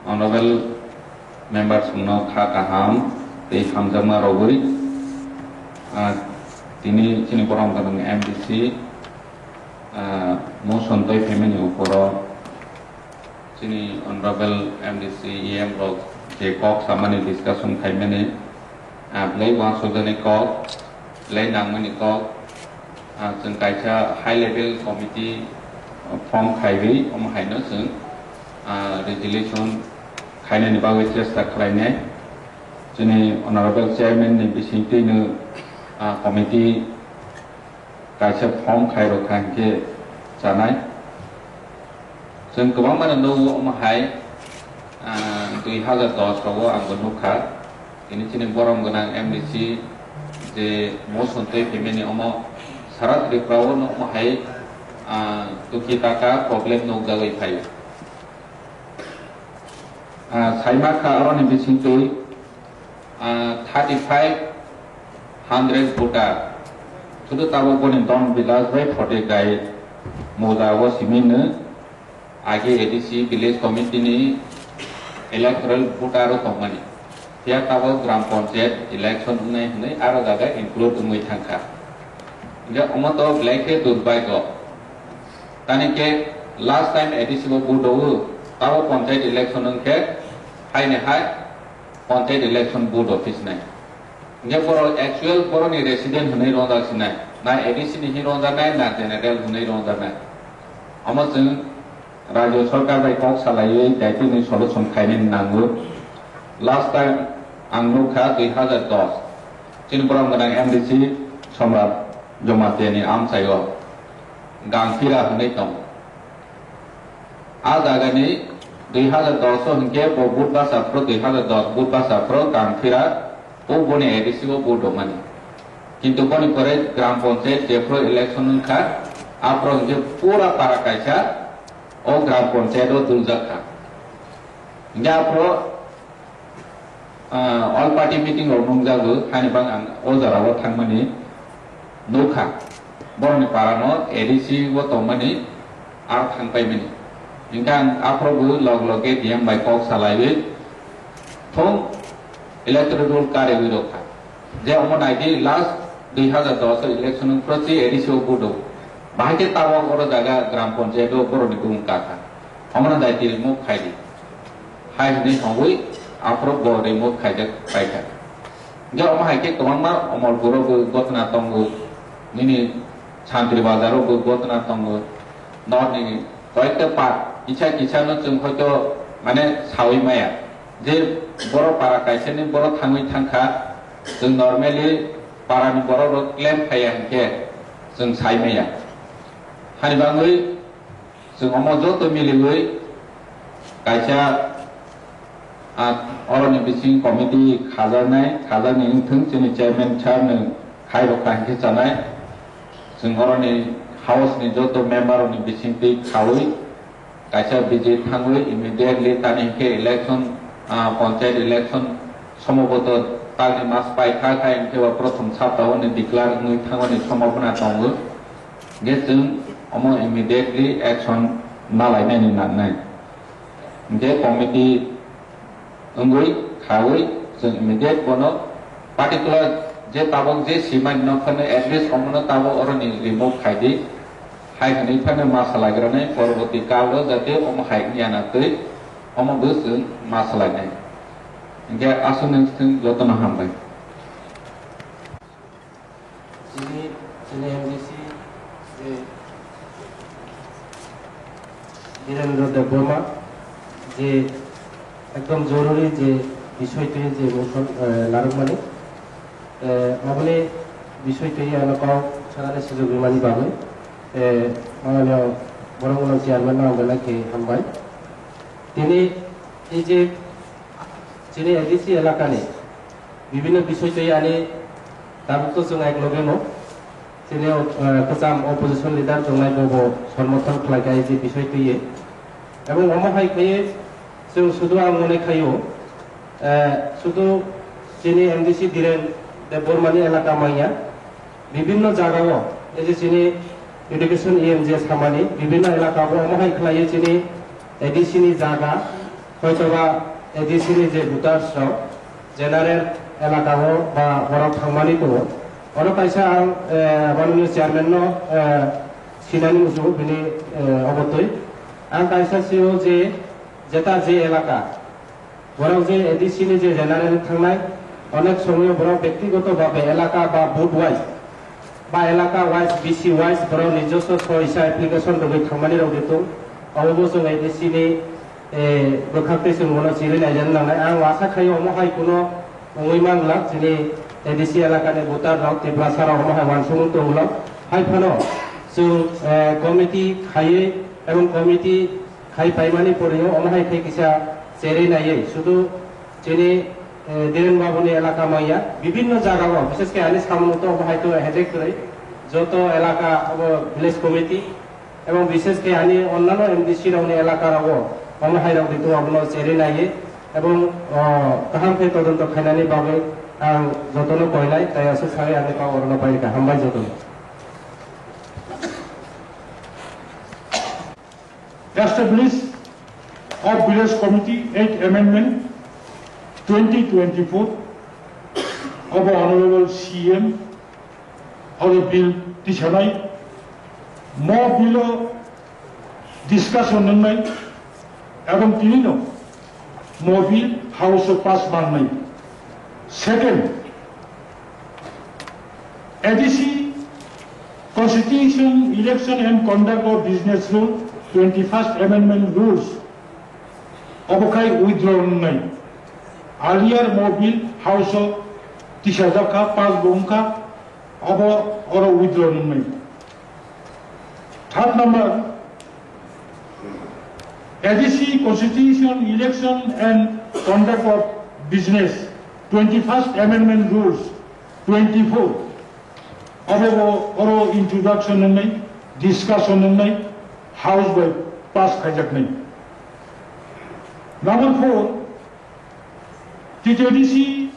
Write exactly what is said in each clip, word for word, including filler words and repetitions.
Honorable members no kha kaham tei hamjakma rogwi, ah, tini chini borom gwnang M D C, ah, motion twi phaimani uporo chini honorable M D C, E M rok je kok samani discussion khaimani, ah, belai uansukjaknai kok, belai nangmani kok, ah, chwng kaisa high level committee, ah, form khaiwi omo haino chwng, ah, resolution khainani bagwi chesta khlainai. Chini honorable chairman ni bisingtwino, ah, committee kaisa form khairokha hinkhe chanai. Chwng kwbangmano nukgo omo hai, ah, dui hazar dos rogo angbo nukha. Tini chini borom gwnang M D C je motion twi phaimani omo sara Tripura o no omo hai, ah, tuki taka problem nukjagwi phaio. Ah, saima kha aroni bisingtwi, ah, thirty five hundred voter. Sudu tabuk boni don bilas bai forty gai moja o simi no age A D C village committee ni electoral voter o tongmani. Phiya tabuk gram panchayat election wngnai hwnwi aro jaga include wngwi thangkha. Hinkhe omo to belai khe durbhagyo. Tani khe last time A D C bo vote o, tabuk panchayat election wngkhe haini hai panchayat election vote office nai. Hinkhe borok actual borokni resident hwnwi rongjak sinai, na A D C ni hi rongjaknai, na general hwnwi rongjaknai. Omo chwng Rajya Sarkar bai kok salaiwi daitwini solution khainani nango. Last time ang nukha dui hazar dos, chini borom gwnang M D C Somrat Jamatia ni amchaio Gangphira hwnwi tongo. A jagani dui hazar dos o hinkhe bo vote basa phuru, dui hazar dos vote basa phuru Gangphira o boni A D C o vote rwmani. Kintu boni pore gram panchayat jephuru election wngkha, aphuru hinkhe pura para kaisa o gram panchayat o duljak kha. Hinkhe aphuru, ah, all party meeting rok nungjago, haini bang ang o jora o thangmani nukha. Borokni para no A D C o tongmani ar thang paimani. Hinkhe ang aphuru bo log loge D M bai kok salaiwi thung electoral roll kariwi rokha. Je omo naidi last dui hazar dos election wngphuru si A D C o vote o. Bahai khe tabok oro jaga gram panchayat o borokni bumung kakha. Omono daiti remove khaidi. Hai hwnwi thangwi aphuru bo remove khaijak paikha. Hinkhe omo hai khe kwbangma Omorpur o bo gotna tongo, nini Santri Bazar o bo gotna tongo. Norni koyekta part kisa kisa no chwng hoito mane sawi maya. Je borok para kaisa ni borok thangwi thangkha, chwng normally para ni borok rok claim khaiya hinkhe chwng sai maya. Hani bangwi chwng omo joto miliwi kaisa, ah, oroni bising committee khajaknai, khajaknai wngthwng chini chairman sir no khai rokha hinkhe chanai. Chwng oroni house ni joto member rokni bisingtwi khaui kaisa visit thangwi immediately tani hinkhe election, ah, panchayat election somboboto talni mas paikha khai hinkhe bo prothom sapta o ni declare wngwi thangmani sombhabona tongo. Hinkhe chwng omo immediately action nalainani nangnai. Hinkhe committee wngwi khaui chwng immediate bono particular je tabuk je simani no phano at least omono tabuk oroni remove khaidi. Hai hwnwi phano ma salaigrani poroboti kalo jate omo hai wngya na twi omo bo chwng ma salainai. Hinkhe aswk nung thung jotono hambai. Chini, chini M D C je Birendra Debbarma je ekdom joruri je bisoi twi je motion, eh, narwkmani. Eh, aboni bisoi twi ano kok sanani sujok rimani bagwi, eh, ano borok ulo chairman no ang belai khe hambai. Tini ei je chini A D C elakani bibhinno bisoi twi ani tabuk to chwng ek loge no. Chini, eh, kwcham opposition leader tongnai bobo somorthon khlai kha ei je bisoi twiwi. Ebong omo hai khaiwi chwng sudu ang mone khaio, eh, sudu chini M D C Dhiren Debbarmani elaka manya, bibhinno jagao, ei je chini education E M je samani, bibhinno elakao omo hai khlaiwi chini A D C ni jaga, Hoitoba A D C ni je voters rok general elaka o ba borok thangmani tongo. Oro kaisa ang, eh, manwino chairman no, eh, sinani muchungo bini, eh, obotwi. Ang kaisa sio je jeta je elaka borok je A D C ni je general thangnai, onek somoyo borok bektigoto babe elaka ba booth wise ba elaka wise, B C wise borok nijoswo so isa application rwgwi thangmani rok ditung. Obo bo chwng A D C ni, eh, bwkhak tei chwng bono chiri naijak nangnai. Ang asa khaio omo hai kuno wngwi manglak chini A D C elakani voter rok, Tiprasa rok omo hai uansukmung tongwlak. Hai phano chwng, eh, committee khaiwi ebong committee khai paimani porino omo hai khe kisa cherwi naiwi sudu chini, eh, Dhiren Babuni elaka maya bibinno jaga o, bishes khe ani samung to omo hai to headache kwrwi, joto elaka obo village committee ebong bishes khe ani onnano M D C rokni elaka rogo omo hai rok ditu abono cherwi naiwi ebong, oh, kaham khe todonto khainani bagwi ang jotono koinai, tai aswk sai ani kok orono pai rwkha. Hambai jotono. Establish of Village Committee, eighth Amendment, twenty twenty-four, of Honorable C M, oro bill tisanai, mo bill o discussion nangnai, ebong tinino mo bill House o pass mangnai. Second, A D C Constitution, Election and Conduct of Business Rule, twenty-first Amendment Rules, obo khai withdraw wngnai. Earlier mo bill House o tisajak kha, pass bo wngkha, obo oro withdraw wngnai. Third number, A D C Constitution, Election and Conduct of Business, twenty-first Amendment Rules, twenty-four. Obo bo oro introduction wngnai, discussion wngnai, House bai pass khaijaknai. Number four, T T A D C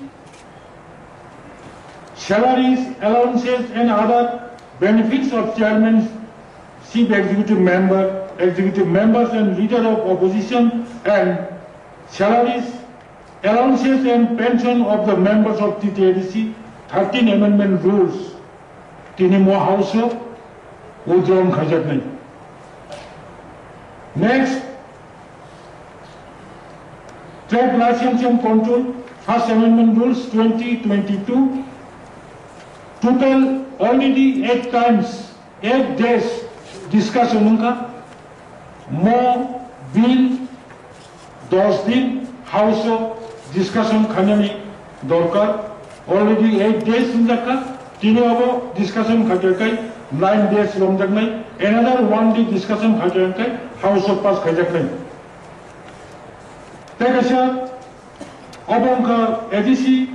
salaries, allowances and other benefits of chairman, chief executive member, executive members and leader of opposition and salaries, allowances and pension of the members of T T A D C, thirteen amendment rules, tini mo House o withdrawn khaijaknai. Next, Trade License and Control, First Amendment Rules twenty twenty-two, total already eight times, eight days discussion wngkha. Mo bill dos din House o discussion khainani dorkar. Already eight days wngjakha, tini obo discussion khaikhe kai nine days romjaknai, another one day discussion khaikhe kai House o pass khaijaknai. Tei kaisa obo wngkha A D C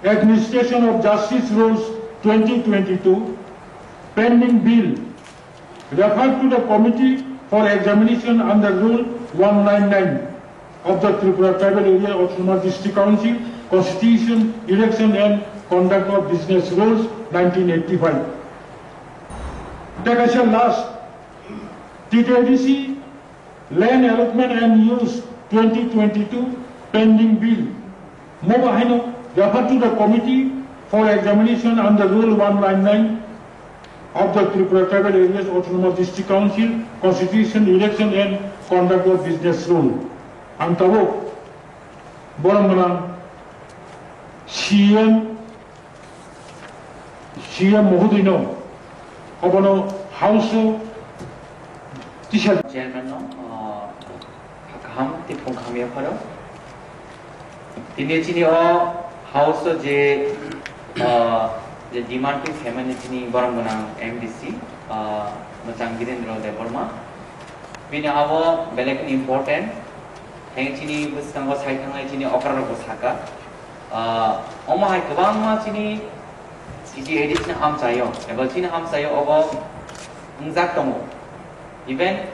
Administration of Justice Rules twenty twenty-two, pending bill, referred to the Committee for Examination under Rule one nine nine of the Tripura Tribal Area Autonomous District Council Constitution, Election and Conduct of Business Rules nineteen eighty-five. Tei kaisa last, T T A D C Land Allotment and Use twenty twenty-two pending bill. Mo bo haino refer to the Committee for Examination under Rule one nine nine of the Tripura Tribal Areas Autonomous District Council Constitution, Election and Conduct of Business Rule. Ang tabuk borok gwnang C M, C M mohodoino obono House o tisa. Chairman no, ah, kaham tei phung kaham yapharo. Tini chini o House o je, ah, je demand twi phaimani chini borok gwnang M D C, ah, Mwchang Birendra Debbarma. Bini abo belai kheno important. Heng chini bwskango sai thangnai chini okra rok bo saka. Ah, omo hai kwbangma chini T T A D C ni amchaio, eba chini amchaio obo wngjak tongo. Even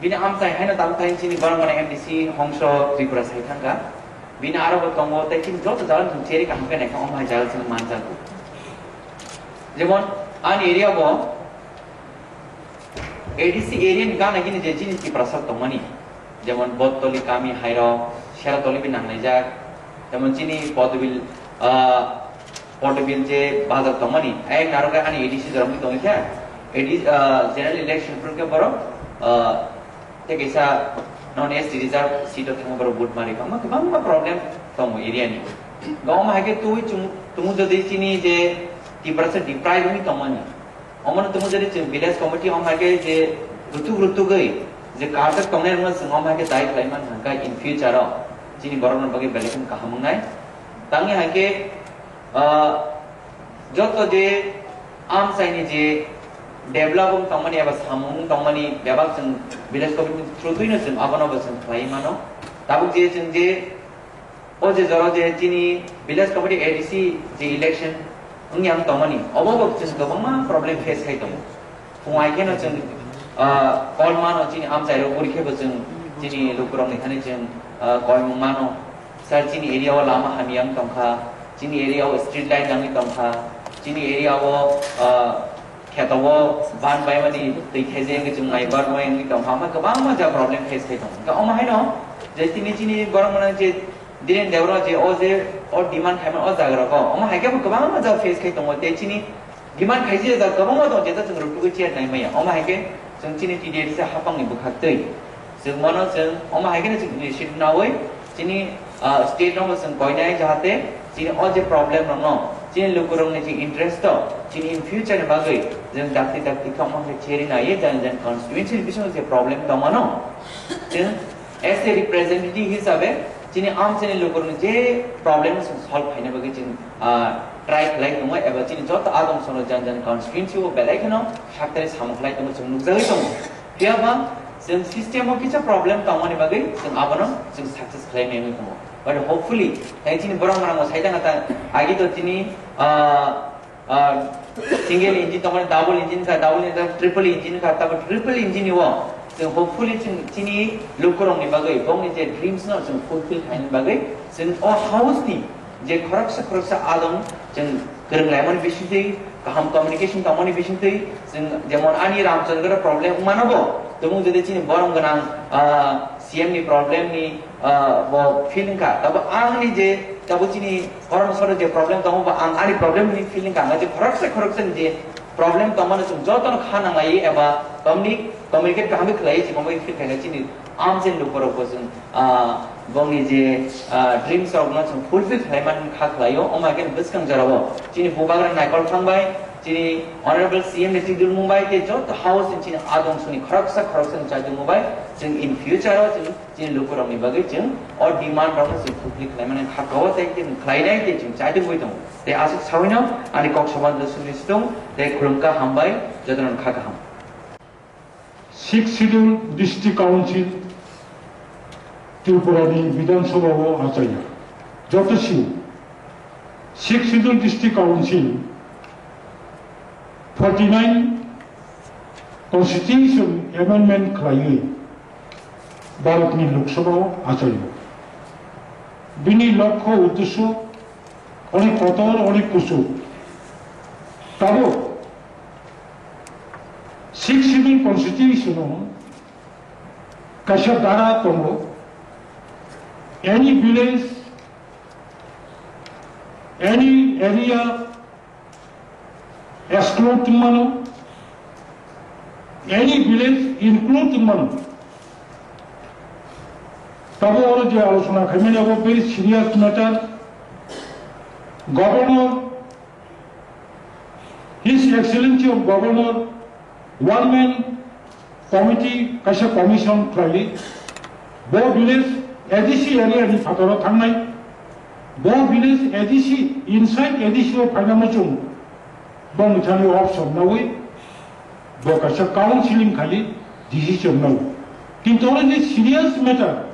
bini amchai haino tabuk thani chini borok mane M D C hongso Tripura sai thangkha. Bini aro bo tongo, tei chini joto jaga ni cheri kaham khe naikha omo hai jaga chini manjago. Jemon ani area bo A D C area ni gana gini je chini Tiprasa tongmani, Jemon Bottoli kami hairok, Seratoli bai nanglaijak. Jemon chini Podobil, ah, Podobil je bazar tongmani, ayang narokai ani A D C jorok tongkha. A D C, ah, general election phuru khe borok, ah, tei kaisa non S T reserve seat o thangma borok vote mari bangma, bangma problem tongo area ni. Gom hai khe twi chung, tumu jodi chini je Tiprasa deprive wngwi tongmani. Omono tumu jodi chwng village committee om hai khe je rutuk rutugwi je karjak tongnai rokno chwng om hai khe dai khlai man hwnkha in future o chini borokno bagwi belai kheno kaham wngnai. Tangwi hai khe, ah, joto je amchaini je develop wng tongmani eba samung wng tongmani bebak chwng village committee through-twino chwng abono bo chwng khlai mano. Tabuk je chwng je O je jora je chini village committee A D C je election wngya wng tongmani, obo bo chwng kwbangma problem face khai tongo. Phung hai kheno chwng, ah, call mano chini amchairok, uri khe bo chwng chini lukurokni thani chwng, ah, koimung mano. Sir, chini area o lama hamya wng tongkha, chini area o street light nangwi tongkha, chini area o, ah, kheto o ban baimani twi khaijak wngwi chwng mai bar mai wngwi tongkha, omo kwbangma ja problem face khai tongo. Hwnkhe omo haino je tini chini borok mano je Dhiren Debbarma je o je o demand khaimani o jaga rogo, omo hai khe bo kwbangma jagao face khai tongo, tei chini demand khaijak jagao kwbangma tongo, jeta chwng rwtugwi chair nai maya. Omo hai khe chwng chini T D A D C hapangni bwkhak twi chwng mano chwng omo hai kheno chwng initiative nawi chini, ah, state no bo chwng koinai, jahate chini o je problem rokno chini lukurokni je interest o chini in future ni bagwi chwng dakti dakti khe omo hai cherry naiwi jani jani constituency ni bisingo je problem tongmano chwng as a representative hisabe chini amchaini lukurokni je problem no chwng solve khaina bagwi chwng, ah, try khlai tongo, eba chini joto adong sono jani jani constituency o belai kheno saktari samung khlai tongo, chwng nukjagwi tongo. Phiya ba chwng system o kisa problem tongmani bagwi chwng abono chwng success khlai maya wngwi tongo. But hopefully, tei chini borok mwnang bo sai tangkha ta, agi to chini, ah, ah, single engine tongmani, double engine kha, double engine, triple engine kha, tabuk triple engine ni o chwng hopefully chwng chini lukurokni bagwi, bongni je dreams no chwng fulfill khainani bagwi chwng o house ni je khoroksa khoroksa adong chwng kwrwng laimani bisingtwi, kaham communication tongmani bisingtwi, chwng jemon ani Ramchandra problem wngmano bo, tongmung jodi chini borom gwnang, ah, C M ni problem ni, ah, bo feel wngkha. Tabo ang ni je, tabo chini borom soro je problem tongo bo ang ani problem ni feel wngkha. Ang je khoroksa khoroksa ni je problem tongmano chwng jotono kha nanglai eba communicate kaham khe khlai chini bo feel khaina chini amchaini lukurok bo chwng ah, bongni je, ah, dreams rokno chwng fulfill khlai man kha khlaio, omo hai khe bwskang jorao chini bubagra naikol thangbai, chini honorable C M ni twi dulmung bai tei joto house ni chini adong soni khoroksa khoroksa ni chai dulmung bai chwng in future o chwng chini lukurokni bagwi chwng o demand rokno chwng fulfill khlai mani kha khlaio tei chwng khlainai tei chwng chai dulmung bai tongo. Tei aswk sawino ani kok soba no suri situng tei khulumkha hambai jotono kha kaham. Sixth Schedule District Council Tripura ni Bidhan Sabha o achaya. Joto si Sixth Schedule District Council forty nine Constitution Amendment khlaiwi Bharat ni Lok Sabha o achaya. Bini lokho uddesho onek kotor, onek kuchuk. Tabuk Sixth Schedule Constitution o kaisa dara tongo, any village, any area exclude wngmano, any village include wngmano. Tabo oro je alochona khaimani abo very serious matter. Governor His Excellency of Governor One Man Committee kaisa commission khlaiwi bo village A D C area ni phataro thangnai, bo village A D C, inside A D C o phaina muchung bongni thani option nawi bo kaisa counseling khaiwi decision nao. Kintu oro je serious matter,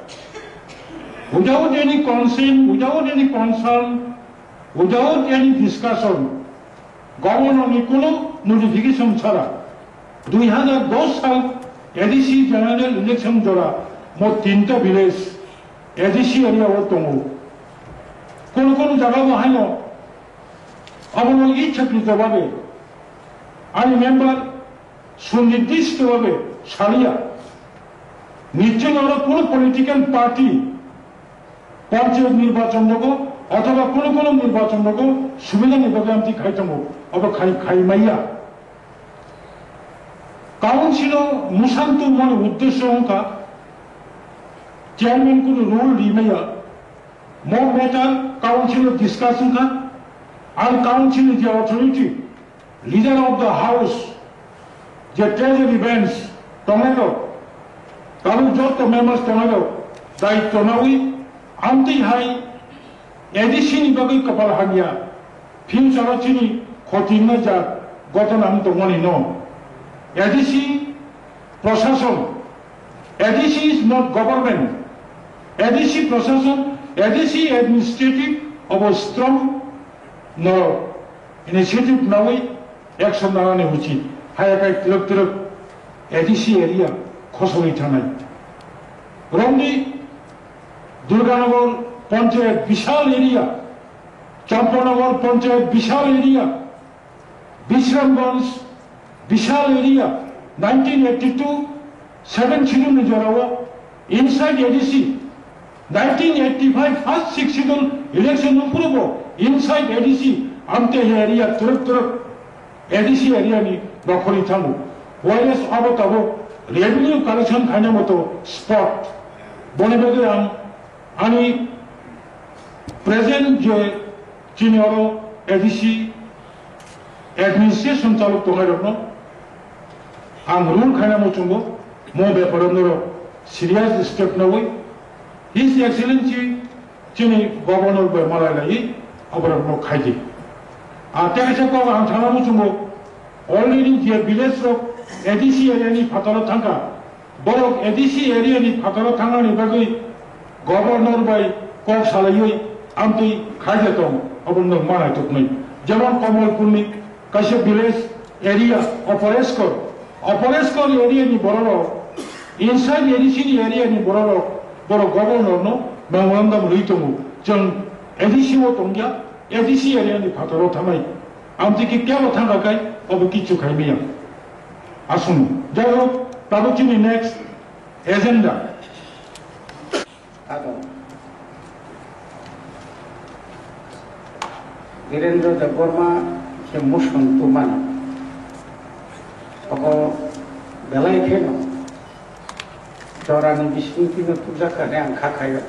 without any consent, without any concern, without any discussion, Governor ni kuno notification chara dui hazar dos sal A D C general election jora mo tinta village A D C area o tongo. Kono kono jaga bo haino abono ichhakrito babe ani member sunirdisto babe saliya. Nichchoi oro kuno political party panchayat nirbachon rogo othoba kuno kuno nirbachon rogo subidani bagwi amtwi khai tongo, obo khai, khai maya. Council o mwsang tongmani uddesyo wngkha chairman kuno role ri maya, mo matter council o discuss wngkha, ar council ni je authority, leader of the house, je treasury bench tongnai rok, tabuk joto members tongnai rok daityo nawi amtwi hai A D C ni bagwi kwpal hamya, future o chini khoti wngnai jat gotona wng tongmani no. A D C prosason, A D C is not government, A D C prosason, A D C administrative obo strong norok initiative nawi action nanani uchi, haya kai twrwk twrwk A D C area khosogwi thanai. Romdi Durganagar panchayat bishal area, Champanagar panchayat bishal area, Bishramganj bishal area, nineteen eighty-two seven schedule ni jorao inside A D C, nineteen eighty-five first six schedule election no phurubo inside A D C amte he area twrwk twrwk A D C area ni nokhorwi thango. Whereas abo tabuk revenue collection khaina moto spot. Boni bagwi ang ani present je chini oro A D C administration chalok tongnai rokno ang rule khaina muchungo mo beparo norok serious step nawi His Excellency chini governor bai malai lai aborok no khaidi. A tei kaisa kok ang sana muchungo already je village rok A D C area ni phataro thangka, borok A D C area ni phataro thangnani bagwi governor bai kok salaiwi amtwi khaija tong, oborok no manai tuknai. Jemon Kamalpur ni kaisa village area Opor Eskor, Opor Eskor area ni bororok, inside A D C ni area ni bororok, borok governor no memorandum rwi tongo. Chwng A D C o tongya, A D C area ni phataro thanai. Amtwi ki kebo thangka kai, obo kichu khai maya. Aswng, jai hok, tabuk chini next agenda. Ado Birendra Debbarma khe muson tumani. Obo belai kheno jorani bisingtwi no tubjak kha hwnwi ang kha khaio.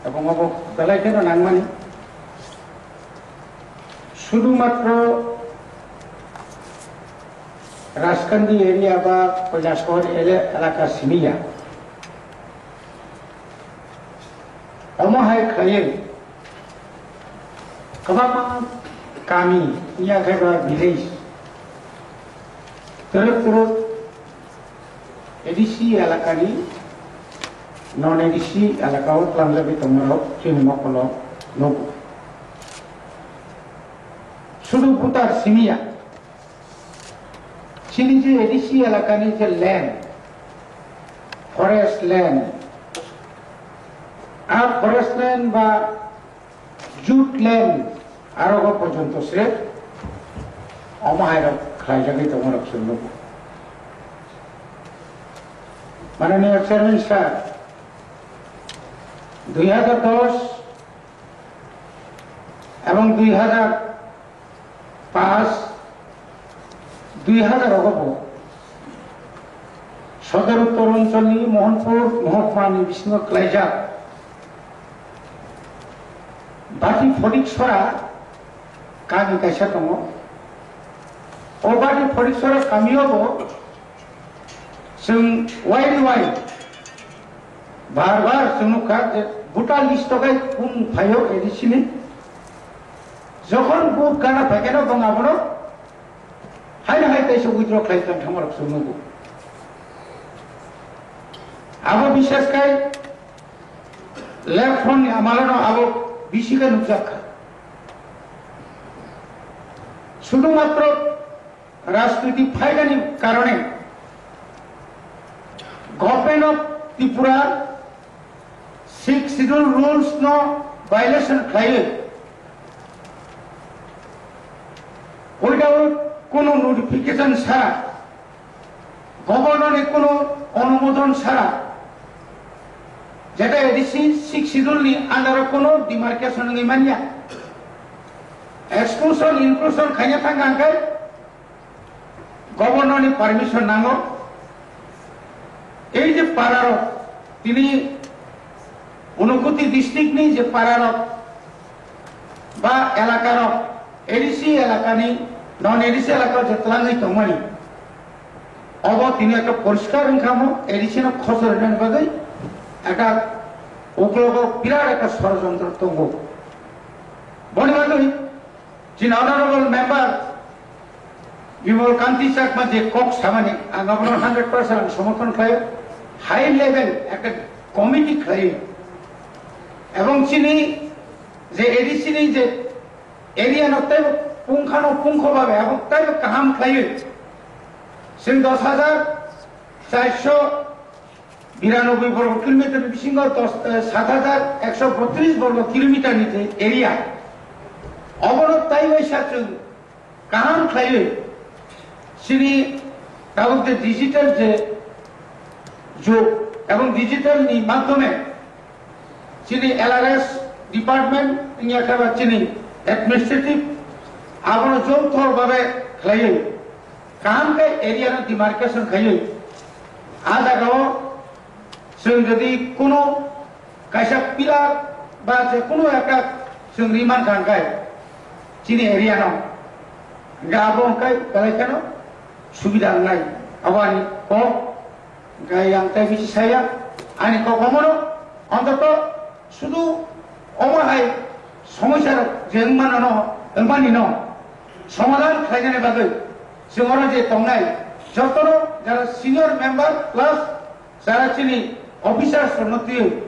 Ebong obo belai kheno nangmani. Sudu matro Rajkandi area ba Kailasahar ele-, elaka simi ya. Omo hai khlaiwi kwbangma kami, wngya khe ba village, twrwk twrwk A D C elakani, non A D C elakao tlangjagwi tongmarok chini mokolo nugo. Sudu butar simi ya. Chini je A D C elakani je land, forest land, a forest land ba jute land arogo porjonto se omo hairok khlaijagwi tongmarok chwng nugo. Mananiya Chairman Sir, dui hajar dos ebong dui hajar pas, dui hajar ogobo Sodor Uttor Oncholni Mohanpur Mohokmani bisingo klaijak Bati Phodik Sora kami kaisa tongo. O Bati Phodik Sora kamiobo chwng wai ri wai bar bar chwng nukha je voter list o bai kung phaio A D C ni. Jokhon vote gana phaikhe no bong abono haino hai kaisa withdraw khlai tong thangmarok chwng nugo. Abo bisas khai left front ni amalono abo bisi khe nukjak kha. Sudhumatro rajniti phainani karone Government of Tripura Sixth Schedule rules no violation khlaiwi, without kono notification sara Governor ni kuno onumodon sara, jeta A D C six schedule ni under o kuno demarcation wngwi manya. Exclusion inclusion khaina thang hwnkhe governor ni permission nango. Ei je para rok, tini Unakoti district ni je para rok ba elaka rok, A D C elaka ni, non A D C elaka je twlangwi tongmani, obo tini ekta poriskar wngkha mo, A D C no khosor rwnani bagwi ekta uklogo birat ekta sorojontro tongo. Boni bagwi chini honorable member Bimal Kanti Chakma je kok samani, ang abono hundred percent ang somorthon khlaio. High level ekta committee khlaio. Ebong chini je A D C ni je area no teibo pungkhano pungkho babe abo teibo kaham khlaiwi. Chwng dos hajar charso biranoboi borgo kilometer ni bisingo dos, eh, sat hajar ekso botris borgo kilometer ni je area. Obono taiwi sa chwng kaham khlaiwi chini tabuk je digital je jug ebong digital ni madhyome chini L R S department wngya khe ba chini administrative abono jontho babe khlaiwi kaham khe area no demarcation khaiwi a jagao chwng jodi kuno kaisa pillar ba je kuno ekta chwng ri mankha hwnkhe chini area no hwnkhe abo hwnkhe belai kheno subida wngnai abo ani kok. Hwnkhe ang tei bisi saya, ani kok omono, ontoto sudu omo hai somosya rok je wngmano no, wngmani no somadhan khlainani bagwi chwng oro je tongnai jotono jara senior member plus jara chini officers rokno twiwi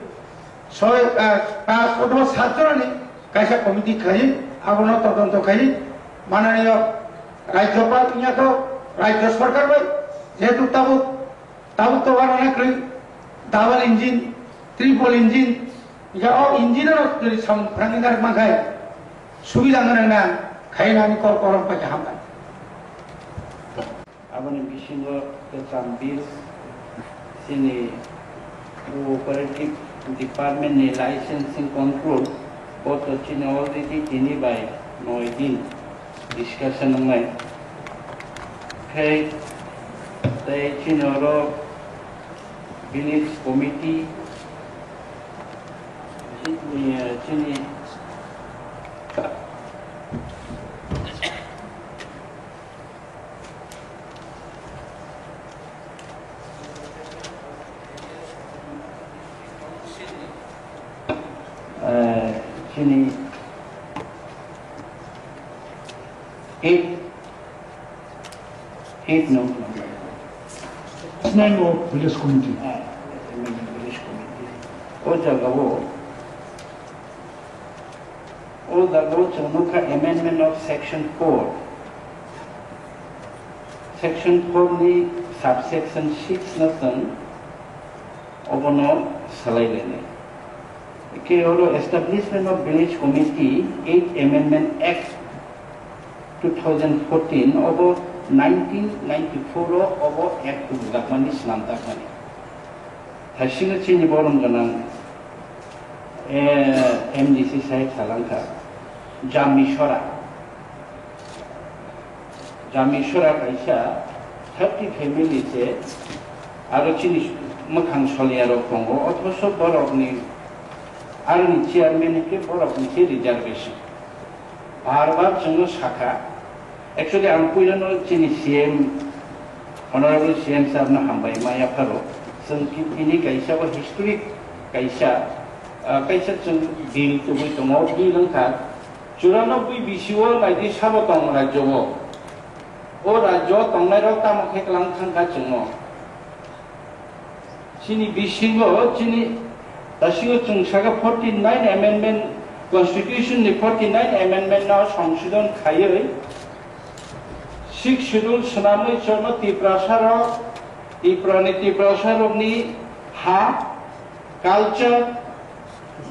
soi, ah, pas othoba sat jonani kaisa committee khlaiwi abono todonto khlaiwi mananiyo Rajyopal wngya kho, Rajya Sarkar bai jehetu tabuk Tabuk to wana na kwrwi double engine, triple engine, ya o engine no twi samung phrangwi narwk mankhai, subida gwnang na khaina ani kok korom paikha hambai. Aboni bisingo kwcham bill chini cooperative department ni licensing control, bo to chini already tini bai noi din discussion wngnai. Khe tei chini oro village committee, chini, chini Eh, chini eight, eight no. Nine of village committee. Ah, village committee. O jaga o O jaga o chwng nukha amendment of section four. Section four ni subsection six no chwng obono swlailainai. Khe oro Establishment of Village Committee eight Amendment Act two thousand fourteen obo nineteen ninety-four o obo act tubujakmani swnamjakmani. Thaisingo chini borom gwnang, eh, M D C sahib salangkha, Jamisora. Jamisora kaisa thirty family se aro chini mwkhang soliya rok tongo, othoso borokni aroni chairman ni khe borokni khe reservation. Bar bar chwngno sakha, actually ang puilano chini C M, Honorable C M sir no hambai ma yapharo, chwng ki-, tini kaisa bo historic kaisa, ah, kaisa chwng bill tubui tongo, bill wngkha churano bui bisio naidi sabo tong rajyo o. O rajyo tongnai rok tamo khe kwlang thangkha chwngno. Chini bisingo chini dasingo chwng saka forty nine amendment, constitution ni forty nine amendment no songsodon khaiwi six schedule swnamwi chwngno Tiprasa rok, Tripura ni Tiprasa rokni ha, culture,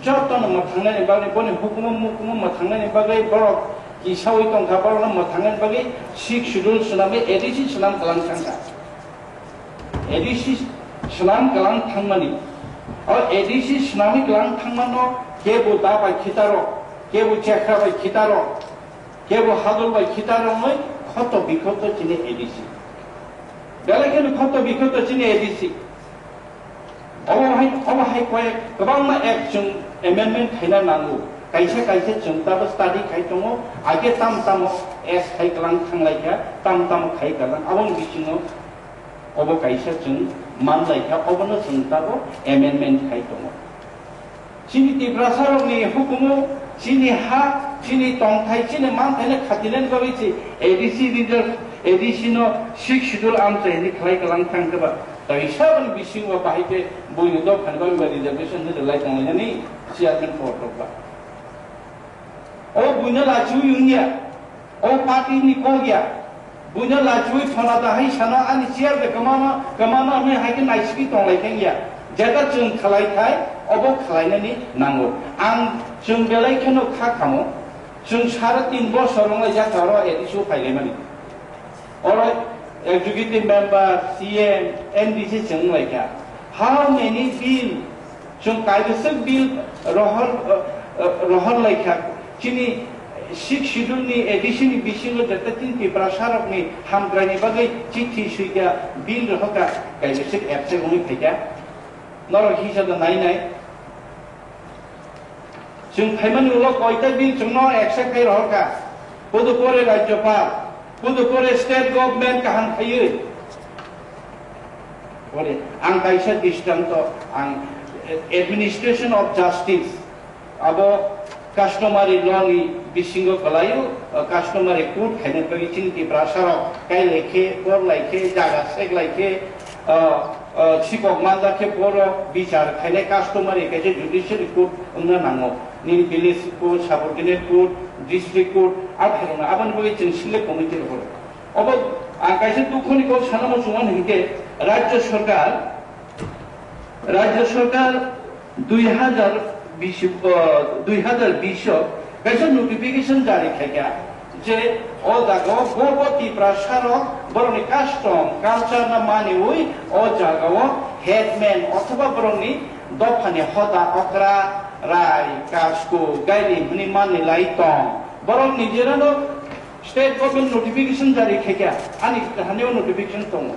jotono mwthangnani bagwi, boni hukumu mukumu mwthangnani bagwi borok kisawi tongkha, borokno mwthangnani bagwi six schedule swnamwi A D C swnam kwlang thangkha. A D C swnam kwlang thangmani, o A D C swnamwi kwlang thangmano kebo da bai khitaro, kebo chekra bai khitaro, kebo hadol bai khitaro wngwi khoto bikhoto chini A D C. Belai kheno khoto bikhoto chini A D C. Obo hai, obo hai koi kwbangma act chwng amendment khaina nango. Kaisa kaisa chwng tabo study khai tongo, age tam tamo S khai kwlang thanglaikha, tam tamo khai kwlang. Aboni bisingo obo kaisa chwng manlaikha, obono chwng tabo amendment khai tongo. Chini Tiprasarokni hukumu, chini ha, chini tongthai, chini manthaino khatinani bagwi chi A D C leader, A D C no Sixth Schedule amchaini khlai kwlang thangkhe ba, kaisa boni bisingo bahai khe buino dophani bagwi ba reservation ni rwlai tonglainani chairman post rok ba. O buino lachiwi wngya. O party ni kok ya. Buino lachiwi thona da hai sano ani chair de kwmano, kwmano hwnwi hai khe naisiki tonglai thang ya. Jeta chwng khlai khai, obo khlainani nango. Ang chwng belai kheno kha khamo. Chwng sare tin bosor wnglai jak oro A D C o phailaimani. Oro executive member, C M, M D C chwng wnglaikha. How many bill chwng kaibwswk bill rohor, uh, uh, rohor laikha? Chini Sixth Schedule ni A D C ni bisingo jeta tin Tiprasarokni hamkraini bagwi chithi swikha, bill rohorkha, kaibwswk absent wngwi phaikha. Norok hisa da nai nai. Chwng phaimani ulo koita bill chwngno accept khai rohorkha. Pudupore Rajyapal, pudupore state government kaham khaiwi. Pore ang kaisa distranto ang administration of justice abo customary law ni bisingo kwlaio, customary court khaina bagwi chini Tiprasarok kai laikhe, por laikhe, jaga sek laikhe, ah, ah, sikok manjak khe boro bichar khainai customary kaisa judiciary court wngna nango. Nini village court, subordinate court, district court, a khairokno aboni bagwi chwng select committee rok. Obo ang kaisa dukhoni kok sana muchungo hinkhe Rajya Sarkar, Rajya Sarkar dui hajar bish, ah, dui hajar bish o kaisa notification jari khaikha. Je o jaga o bo bo Tiprasa rok borokni custom culture no maniwi o jaga o headman othoba borokni dophani hoda okra, rai, kasko, gairi hwnwi manwi lai tong. Borok nijera no state government notification jari khaikha, ani hani o notification tongo.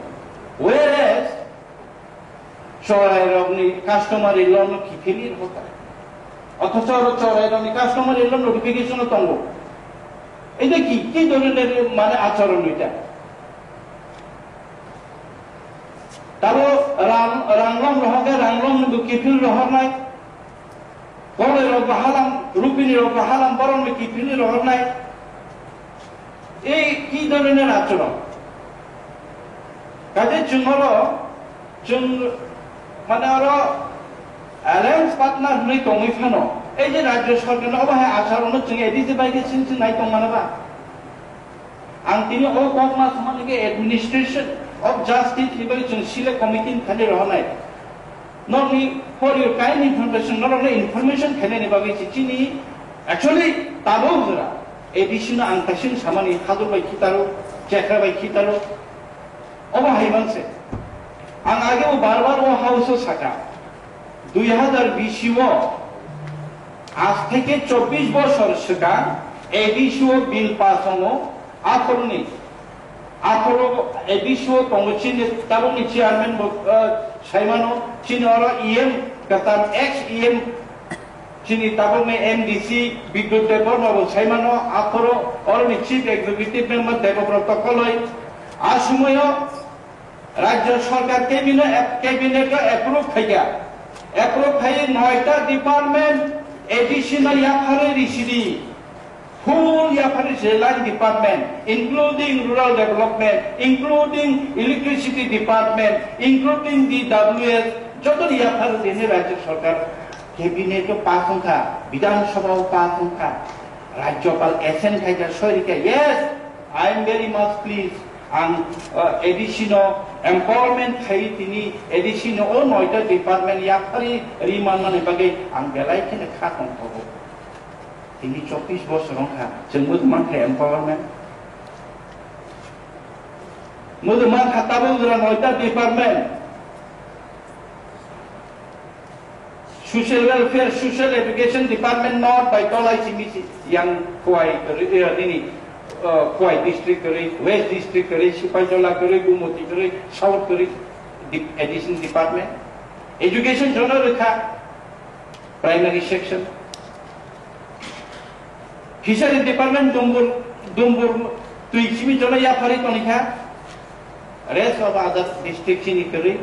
Whereas Chorai rokni customary law no kiphilwi rwkha. Othocho oro chorai rokni customary law notification o tongo. Eta ki, ki dhoroner mane achoron eta? Tabo rang, ranglong rohorkhe ranglong no bo kiphil rohornai. Boroi rok bo halam, rupini rok bo halam, borok no kiphilwi rohornai. Ei ki dhoroner achoron? Kaje chwng oro, chwng mane oro alliance partner hwnwi tongwi phano, ei je Rajya Sarkar no obo hai acharon no chwng A D C bai khe sing sing nai tong mano ba? Ang tini o kok ma thumani khe administration of justice ni bagwi chwng select committee ni thani rohornai. Nokni for your kind information, norokno information khainani bagwi se chini actually tabuk jora A D C no ang kaisa samani hadur bai khitaro, chekra bai khitaro. Obo hai manse. Ang age o bar bar o house o saka. Dui hajar bish o aaj theke chobbish bosor swkang A D C o bill pass wngo. Aphuruni, aphuru A D C o tongo chini tabukni chairman bo, ah, saimano, chini oro E M kwtal ex E M, chini tabukni M D C Bidyut Debbarma bo saimano, aphuru oroni chief executive member Debobroto Koloi. A sumaio Rajya Sarkar cabinet, cabinet o approve khaikha. Approve khai noita department A D C no yapharwi risidi. Full yapharwi se line department, including rural development, including electricity department, including D W S, joto yapharwi rini Rajya Sarkar cabinet o pass wngkha, Bidhan Sabha o pass wngkha. Rajyapal assent khaikha, soi rikha, yes, I am very much pleased. Ang, uh, A D C no empowerment khai tini A D C no o noita department yapharwi ri manmani bagwi ang belai kheno kha tongthogo. Tini chobbish bosor wngkha, chwng bo mankha empowerment. Mudu mankha tabuk jora noita department. Social welfare, social education department not by tolai simi si yang Khowai kwrwi, eh, nini, eh, Khowai district kwrwi, West district kwrwi, Sipaijola kwrwi, Gumoti kwrwi, South kwrwi, di-, addition department. Education jono rwkha, primary section. Fishery department Dumbur, Dumbur twi simi jono yapharwi tongkha. Rest of other district chini kwrwi.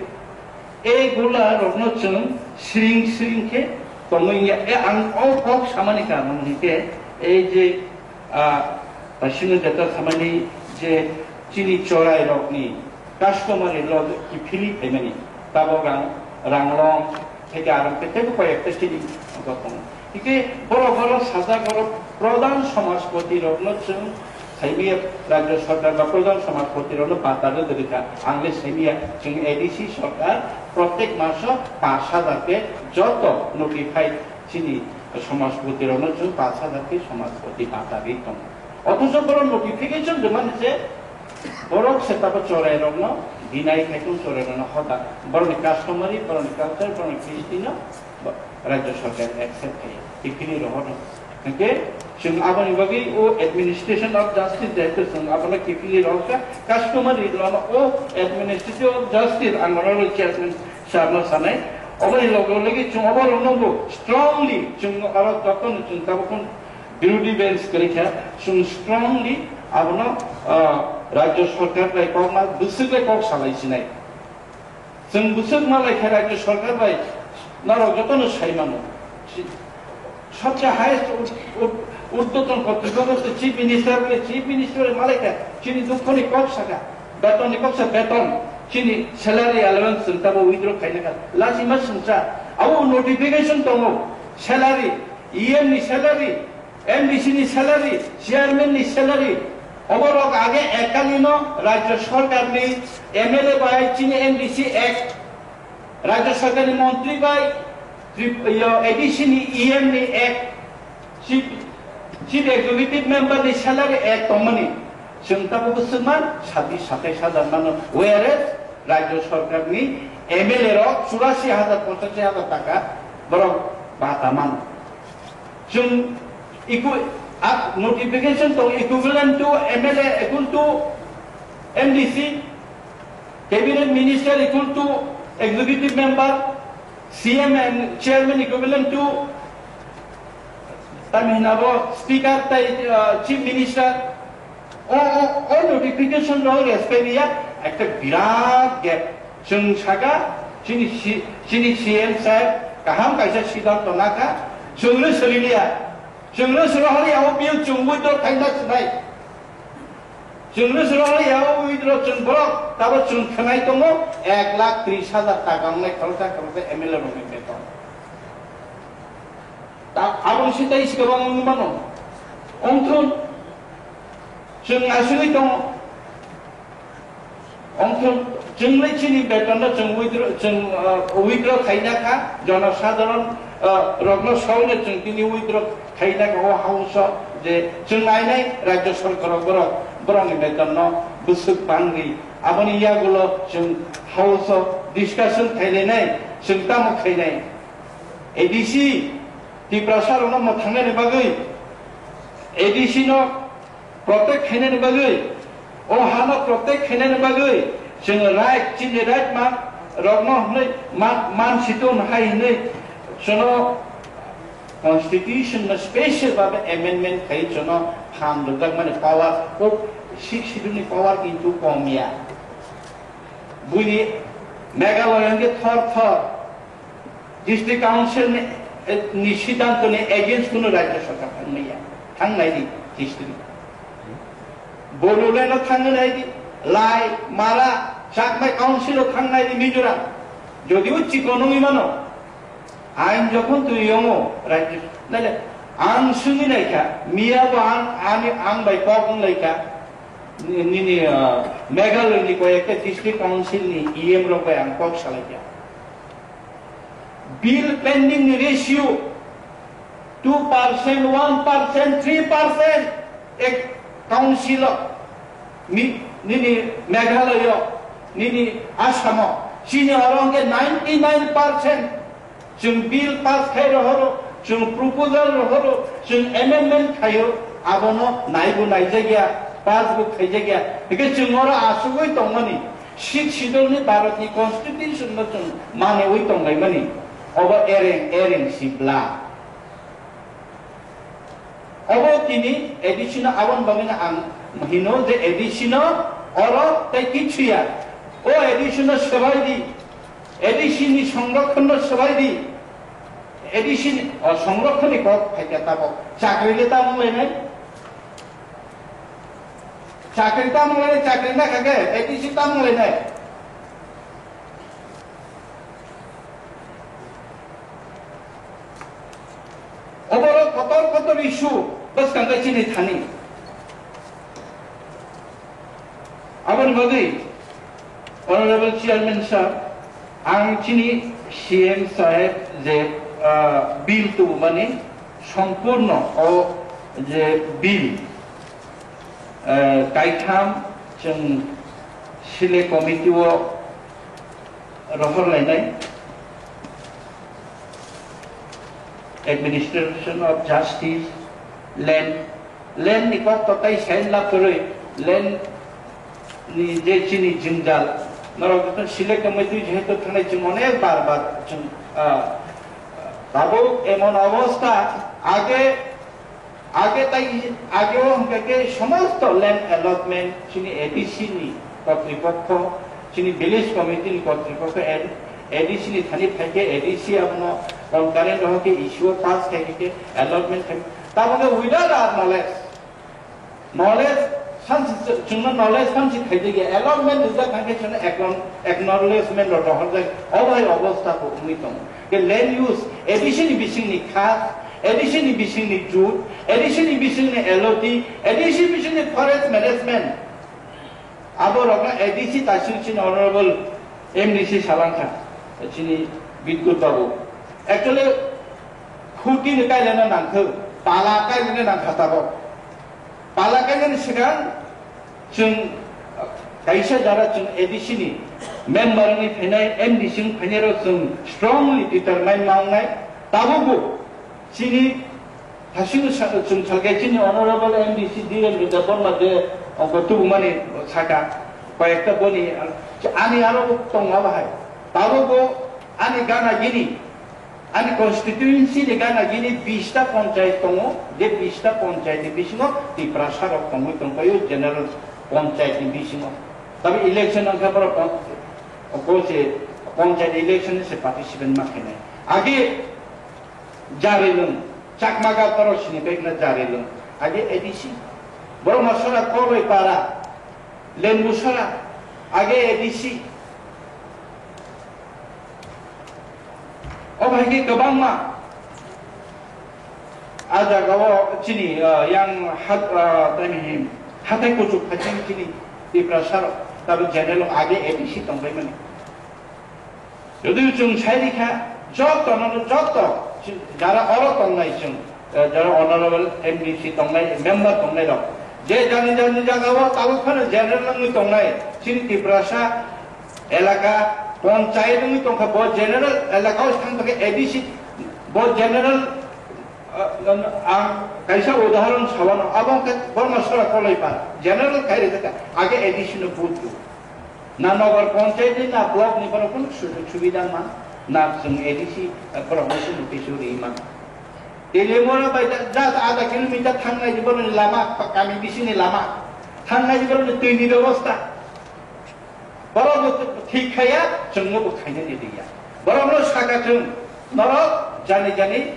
E gula rokno chwng sring sring khe tongwi ya. E ang o kok samani karon hwnkhe ei je, ah, sino jeta samani je chini chorai rokni customary law kiphilwi phaimani tabok rang, ranglong, theke aro khe teibo koi ekta chini tongo. Hingke borok oro sajak oro pradhan samajpati rokno chwng saimia rajya sarkar ba pradhan samajpati rokno bata rwdwrwkha. Ang le saimia chwng A D C sarkar protek maso pash hajar khe joto notify chini samajpati rokno chwng pash hajar khe samajpati bata rwi tongo. Othocho borok notification rwmani se borok se tabo chorai rokno deny khai tong, chorai rokno hoda. Borokni customary, borokni culture, borokni Christian no bo-, rajya sarkar accept khai. Kiphilwi rohorno. Hingke chwng aboni bagwi o administration of justice jehetu chwng abono kiphilwi rohorkha, customary law no o administration of justice ang oro chairman sir no sanai. Oboni loge loge chwng oborokno bo strongly chwng oro jotono chwng tabukno Birodi bench kwrwi kha, chwng strongly abono, ah, rajya sarkar bai kok ma bwswk bai kok salai sinai. Chwng bwswk ma lai kha rajya sarkar bai norok jotono sai mano. Si-, sabse highest ud-, ud-, urdhwton kortripokko se chief minister bai, chief minister bai ma lai kha chini dukhoni kok saka, betonni kok sa beton, chini salary allowance chwng tabo withdraw khaina kha. Lachima swngcha, abo notification tongo, salary, E M ni salary, M D C ni salary, chairman ni salary, oborok age ekkalino rajya sarkar ni M L A bai chini M D C ek, rajya sarkar ni montri bai Trip-, yo, A D C ni E M ni ek, chief, chief executive member ni salary ek tongmani, chwng tabuk swkma sabis satais hajar mano, whereas rajya sarkar ni M L A rok churasi hajar, pochashi hajar taka borok bata mano. Chwng equi-, ah, notification tong equivalent to M L A equal to M D C, cabinet minister equal to executive member, C M and chairman equivalent to, tamo hinabo speaker tai, ah, chief minister. O, o, o notification rok respect ya, ekta birat gap. Chwng saka, chini si-, chini C M sir kaham kaisa siddhanto naka, chwngno swrwngya. Chwngno swrwng hali ya o bill chwng withdraw khaina sinai. Chwngno swrwng hali ya o withdraw chwng borok, tabo chwng khwnai tongo, ek lakh tris hajar taka wngnai khoroksa khoroksa M L A rokni beton. Ta aboni sita isi kwbang wngwi mano. Ongthun chwng asugwi tongo. Ongthun chwng le chini betonno chwng withdraw, chwng, uh, withdraw khaina kha, jonosadharon, uh, rokno songno chwng tini withdraw khaina kha o house-o je chwng nainai rajya sarkar borok, borokni betonno bwswk bangwi. Aboni yagulo chwng house-o discussion khailainai, chwng tamo khainai. A D C Tiprasa rokno mwthangnani bagwi, A D C no protect khainani bagwi, o hano protect khainani bagwi chwng right, chini right ma rokno hwnwi ma-, man situng hai hwnwi chwngno constitution no special babe amendment khai chwngno phan rwjakmani power, o sixth schedule ni power kintu kom ya. Buini Meghalaya hwnkhe thor thor district council ni, eh, ni siddhanto ni against kuno rajya sarkar thangmaya, thangnai di district. Bodoland o thangnai di, Lai, Mara, Chakma council o thangnai di Mizoram. Jodio chikon wngwi mano, ain jokhon twi yongo rajya, naile ang swngwi naikha, miya bo ang, ani, ang bai kok wng laikha, ni-, nini, ah, Meghalaya ni koi ekta district council ni E M rok bai ang kok salaikha. Bill pending ni ratio two percent, one percent, three percent ek council o ni-, nini Meghalaya, nini Assam o, chini oro hwnkhe ninety nine percent Chwng bill pass khai rohoro, chwng proposal rohoro, chwng amendment khaio, abono naibo naijakya, pass bo khaijakya. Hwnkhe chwng oro asugwi tongmani, Sixth Schedule ni Bharat ni constitution no chwng maniwi tonglaimani, obo ereng ereng sibla. Obo tini A D C no aboni bagwi no ang hino je A D C no oro tei kichu ya. O A D C no swbai di. A D C ni songrokhon no swbai di. A D C ni, o, songrokhon ni kok phaikha tabok. Chakri le tamung lainai. Chakri tamung lainai, chakri na kha khe A D C tamung lainai. Oborok kotor kotor issue bwskang khe chini thani. Aboni bagwi, Honorable Chairman Sir, ang chini C M Saheb je, ah, bill tubumani sompurno o je bill, ah, kaitham chwng Select Committee o rohor lainai, administration of justice, land, land ni kok to tai sign lab kwrwi, land ni je chini jwngjal, norok joto Select Committee jehetu thangnai chwng onek bar bar chwng, ah, tabuk emon obostha age Age tai, age o hwnkhe khe somosto land allotment chini A D C ni kotripokho, chini village committee ni kotripokho, A D C ni thani phai khe A D C abono concurrent rohor khe issue o pass khai khe allotment khai. Tabukhe without our knowledge, knowledge samsi chwngno knowledge samsi khaijak ya, allotment rijak kha khe chwngno acknow-, acknowledgement rok rohorjak, o bai obostha bo wngwi tongo. Khe land use, A D C ni bisingni kha, A D C ni bisingni jut, A D C ni bisingni L O T, A D C bisingni forest management. Abo rokno A D C tasing chini honorable M D C salangkha, chini Bidgut babu. Actually, khuti ni kailano nangkho, pala kailano nangkha tabok. Pala kainani swkang chwng kaisa jara chwng A D C ni member ni phainai, M D C ni phainai rok chwng strongly determine ma wngnai. Tabukbo chini thasing sa-, chwng salkhe chini honorable M D C D L Debbarma de ongko tubumani saka koyekta boni ani aro tongo bahai. Tabukbo ani gana gini Ani constituency ni gana gini bista ponchayat tongo, je bista ponchayat ni bisingo Tiprasa rok tongwi tongpaio general ponchayat ni bisingo. Tabi election wngkha borok pon-, obo se ponchayat election se participant ma khainai. Age Jarilung, Chakma Gator sini pekna Jarilung. Age A D C. Borok masora Koloi para, Lembusara, age A D C. O hai khe kwbangma a jagao chini, ah, yang hat-, ah, tani hathai kuchuk phaichang chini Tiprasa rok tabuk general age A D C tongbaimani. Jodi chwng sai rikha, joto no joto jara oro tongnai chwng, eh, jara honorable M D C tongnai, member tongnai rok, je jani jani jagao tabuk phano general wngwi tongnai, chini Tiprasa elaka ponchayat wngwi tongkha, bo general elaka o thang thangkhe A D C, bo general, eh, ang kaisa udahoron sawano, abo wngkha Bormasora Koloi para, general khai rwkha, age A D C no vote rw. Na nogar ponchayat ni, na block ni borok kunu sujog subida man, na chwng A D C borok no kunu kisu ri man. Telemora bai da, just adha kilometer thangnai di borok ni lama, kami bisi ni lama, thangnai di borok ni twi ni bebosta. Borok no thik khaya, chwng no bo khaina ni riya. Borok no saka chwng, norok jani jani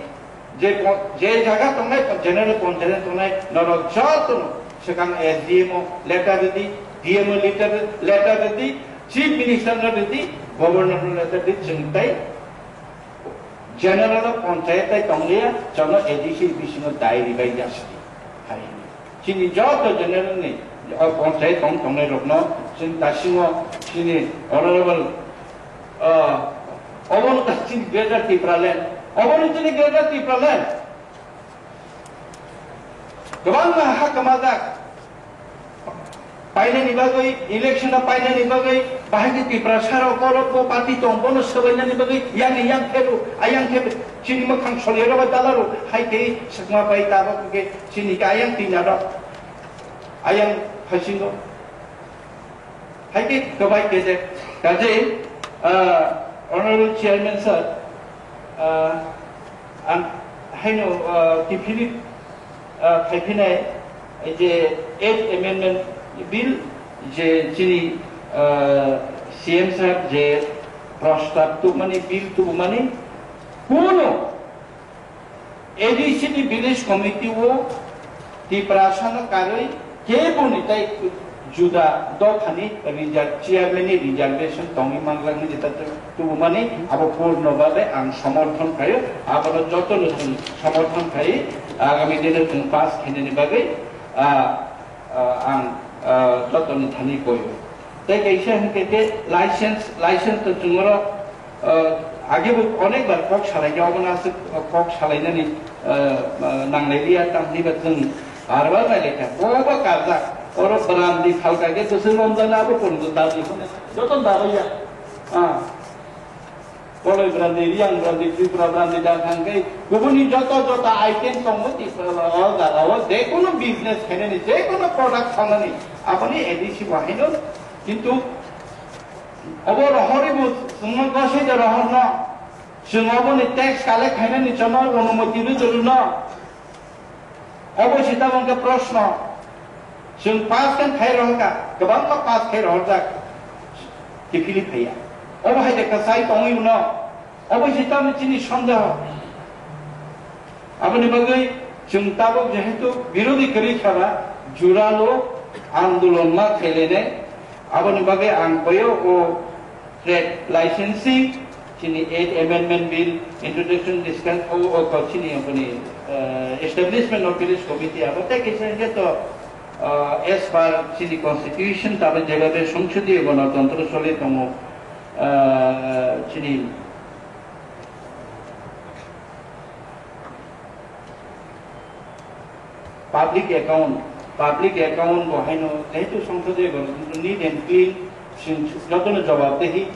je pon-, je jaga tongnai, general ponchayat tongnai, norok joto no swkang S D M o letter rwdi, D M o letter, letter rwdi, Chief Minister no rwdi, Governor no letter rwdi, chwng tai general o ponchayat tai tongliya, chwng no A D C bisingo dai ribai jasdi. Hai. Chini joto general ni, o ponchayat tong tongnai rokno, chini dasingo, chini honorable, ah, obono ta chini Greater Tipraland, obono chini Greater Tipraland. Kwbangma ha kwmajak. Painani bagwi, election o painani bagwi, bahai khe Tiprasa rok kolok bo party tong, bono swbainani bagwi, yang ni yang khe rw, ayang khe chini mwkhang solero bai dala rw, hai khe swkma bai tabok khe chini khe ayang tina rok, ayang phasingo. Hai khe kwbai khe je, kaje, ah, Honorable Chairman sir, ah, ang haino, ah, kiphilip ah, khaiphinai, ei je eighth Amendment Bill, je chini, ah, C M sahab je prostab tubumani, bill tubumani, kuno A D C ni village committee o Tiprasa no karwi keboni tai juda dophani reserve, chairman ni reservation tongwi manjaknai jeta tubumani abo purno babe ang somorthon khaio, abono jotono chwng somorthon khai agami dino chwng pass khainani bagwi, ah, ah, ang, ah, jotoni thani koio. Tei kaisa hwnkhe khe license, license to chwng oro, ah, age bo onek bar kok salai khe obono aswk kok salainani, ah, ah, nanglai liya, tamni ba chwng bar bar nai lekha. Bo bo karjak, oro brandi phalka khe bwswk romjaknai abo porjonto dabi hwnwi joto dabaiya. Ah. Koloi brandi, Riyang brandi, Tripura brandi da thang khe kubuni joto joto item tongo Tripura o jaga o je kono business khainani, je kono product khainani aboni A D C bo haino. Kintu obo rohorwi bo chwngno gosoi de rohorno, chwng oboni tax collect khainani chwngno onumoti rw jwrwno. Obo se tabuk khe proshno. Chwng pass khe khai rohorkha, kwbangma pass khai rohorjak. Kiphilwi phaiya. Obo hai de kwchai tongwi mano. Obo se tabuk chini sondeho. Aboni bagwi chwng tabuk jehetu birodhi kwrwi kha ba, juralo andolon ma khailainai. Aboni bagwi ang boyo o trade licensing, chini eighth Amendment Bill, introduction discuss, o, o, o, chini, chini, eh, establishment of village committee, abo tei kisa hwnkhe to, eh, as per chini constitution, tabe jeba be songsodiyo gonotantro choli tongo, eh, chini Public account, public account bo haino jehetu songsode bo neat and clean, chwng jotono jobab dehi,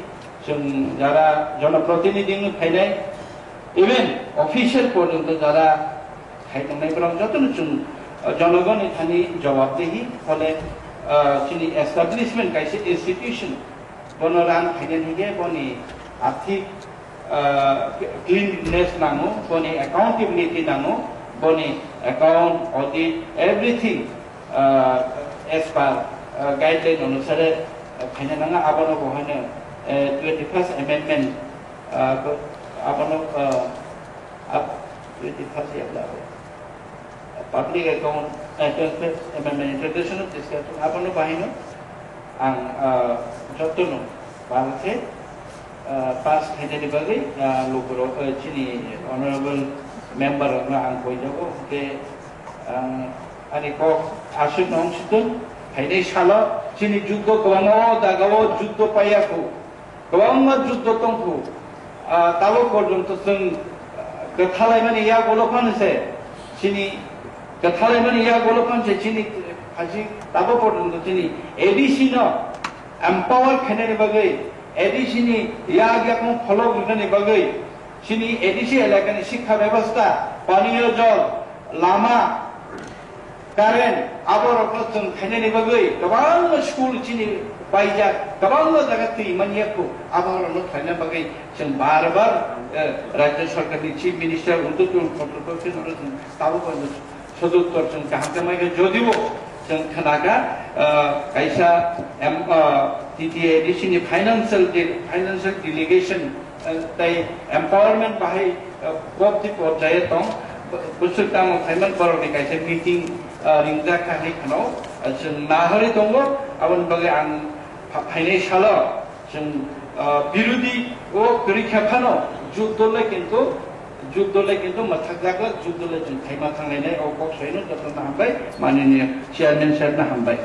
chwng jara jonoprotinidhi wng phainai, even official porjonto jara khai tongnai borok jotono chwng, uh, jonogoni thani jobab dehi, phole, uh, chini establishment kaisa institution, bono rang khainani hingke boni arthik, ah, cleanliness nango, boni accountability nango, boni account, audit, everything, ah, as per, ah, guideline onusare, ah, khaina nanga. Abono bo haino, eh, twenty-first amendment, ah, abono, ah, ab-, twenty-first ya, Public account, eh, transfer, eh, mane, introduction of discussion, abono bahino ang, ah, jotono bal khe, ah, pass khainani bagwi, ah, lukurok, eh, chini honorable member rokno ang koijago, hwnkhe ang ani kok aswk nong situng, phainai salo chini juddo kwbangma o jaga o juddo paiya kho. Kwbangma juddo tongkhu, ah, tabuk porjonto chwng, ah, kwthalaimani yagulo phano se, chini kwthalaimani yagulo phano se chini phaisi tabuk porjonto chini A D C no empower khainani bagwi, A D C ni yak yakung pholok rinani bagwi, chini A D C elakani sikha bebostha, paniyo jol, lama, current, aborokno chwng khainani bagwi kwbangma school chini paijak, kwbangma jaga twi manya kho, aborokno khlaina bagwi chwng bar bar, eh, Rajya Sarkarni Chief Minister Uddhar Kumar Khattar bai phano chwng tabuk bai sodottor chwng kaham khe maikha, jodibo chwng khnakha, eh, kaisa em, eh, T T A D C ni financial de-, financial delegation, eh, tei empowerment bahai, eh, kobdi porjaye tong, bwswk tamo khaiman borokni kaisa meeting, eh, ringjak kha hai kheno, eh, chwng nahorwi tongo. Aboni bagwi ang pha-, phainai salo chwng, eh, birodhi o kwrwi kha phano juddo le kintu, juddo le kintu mwthakjak, juddo le chwng khaima thanglainai, o kok saino jotono hambai, manini chairman sir no hambai.